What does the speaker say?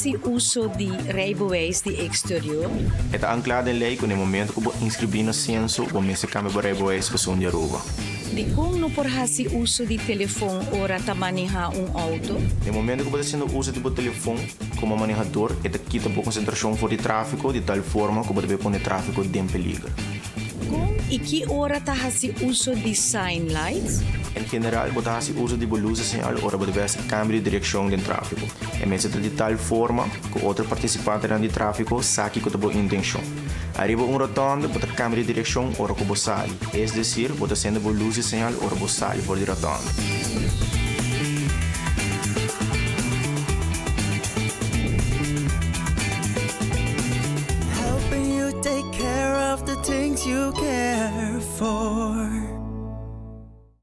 hasi uso di rijbewijs di exterior? E ta anklá den lei ku na e momento ku bo inskribí na senso, bo mester kambia bo rijbewijs pa esun di Aruba. Dikon no por hasi uso di telefon ora ta manehá un outo? Na e momento ku bo ta hasiendo uso di bo telefon komo manehador, e ta kita bo konsentrashon for di tráfiko di tal forma ku bo ta bay pone tráfiko den peliger. Kon i ki ora ta hasi uso di sign lights? En general bo ta hasi uso di bo lus di señal ora bo debe hasi kambio di direkshon den tráfiko. E mester ta di tal forma ku otro partisipantenan di tráfiko sa kiko ta bo intenshon. Ariba un rotònde bo ta kambia di direkshon ora ku bo sali, es desir bo ta sende bo lus di señal ora bo sali for di rotònde. Helping you take care of the things you care for.